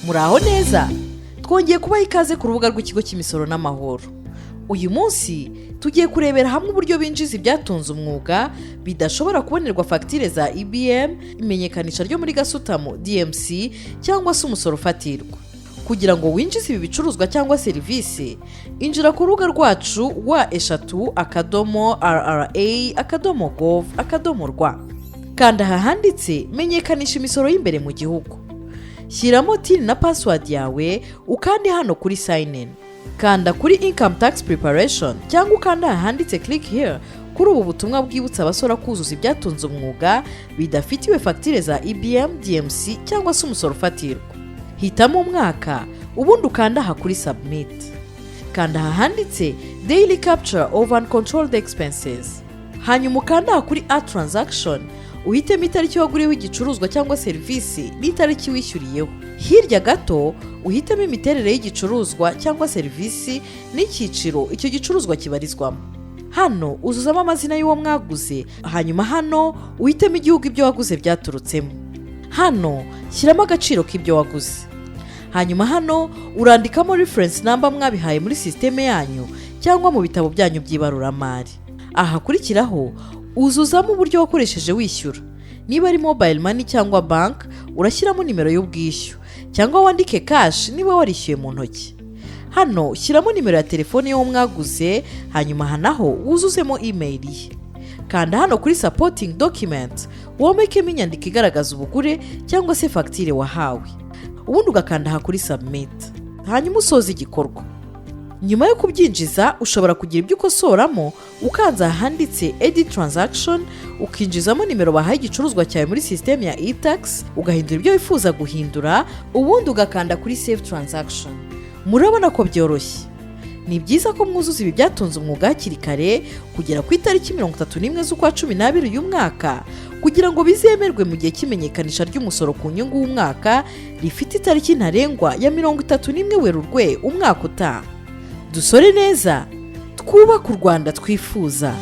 Muraho neza, twongeye kubaha ikaze ku rubuga rw'Ikigo cy'Imisoro n'Amahoro. Uyu munsi tugiye kurebera hamwe uburyo binjiza ibyatunze umwuga bidashobora kubonerwa fagitire za EBM, imenyekanisha ryo muri gasutamo DMC cyangwa se umusoro ufatirwa. Kugira ngo winjize ibi bicuruzwa cyangwa serivisi, injira ku rubuga rwacu www.rra.gov.rw, kanda aha handitse "Menyekanisha imisoro y'imbere mu gihugu", shyiramo TIN na password yawe, ukande hano kuri "Sign in", kanda kuri "Income tax preparation" cyangwa ukanda aha handitse "Click here" kuri ubu butumwa bwibutsa abasora kuzuza ibyatunze umwuga bidafitiwe fagitire za EBM, DMC cyangwa se umusoro ufatirwa. Hitamo umwaka, ubundi ukanda aha kuri "Submit". Kanda aha handitse "Daily capture of uncontrolled expenses", hanyuma ukanda aha kuri "Add transaction", uhitemo itariki waguriyeho igicuruzwa cyangwa serivisi n'itariki wishyuriyeho. Hirya gato uhitemo imiterere y'igicuruzwa cyangwa serivisi n'icyiciro icyo gicuruzwa kibarizwamo. Hano uzuzamo amazina y'uwo mwaguze, hanyuma hano uhitemo igihugu ibyo waguze byaturutsemo. Hano shyiramo agaciro k'ibyo waguze, hanyuma hano urandikamo reference number mwabihaye muri sisiteme yanyu cyangwa mu bitabo byanyu by'ibaruramari. Ahakurikiraho uzuzamo uburyo wakoresheje wishyura. Niba ari mobile money cyangwa bank, urashyiramo nimero y'ubwishyu cyangwa wandike cash niba warishyuye mu ntoki. Hano shyiramo nimero ya telefone y'uwo mwaguze, hanyuma aha naho wuzuzemo email ye. Kanda hano kuri "Supporting document", womekemo inyandiko igaragaza ubugure cyangwa se fagitire wahawe, ubundi ugakanda aha kuri "Submit", hanyuma usoza igikorwa. Nyuma yo kubyinjiza, ushobora kugira ibyo ukosoramo ukanze ahanditse "Edit transaction", ukinjizamo nimero bahaye igicuruzwa cyawe muri sisiteme ya e-tax, ugahindura ibyo wifuza guhindura, ubundi ugakanda kuri "Save transaction". Murabona ko byoroshye. Ni byiza ko mwuzuza ibi byatunze umwuga hakiri kare kugera ku itariki 31 z'ukwa 12 uyu mwaka, kugira ngo bizemerwe mu gihe cy'imenyekanisha ry'umusoro ku nyungu w'umwaka rifite itariki ntarengwa ya 31 Werurwe umwaka utaha. Dusore neza, twubake u Rwanda twifuza.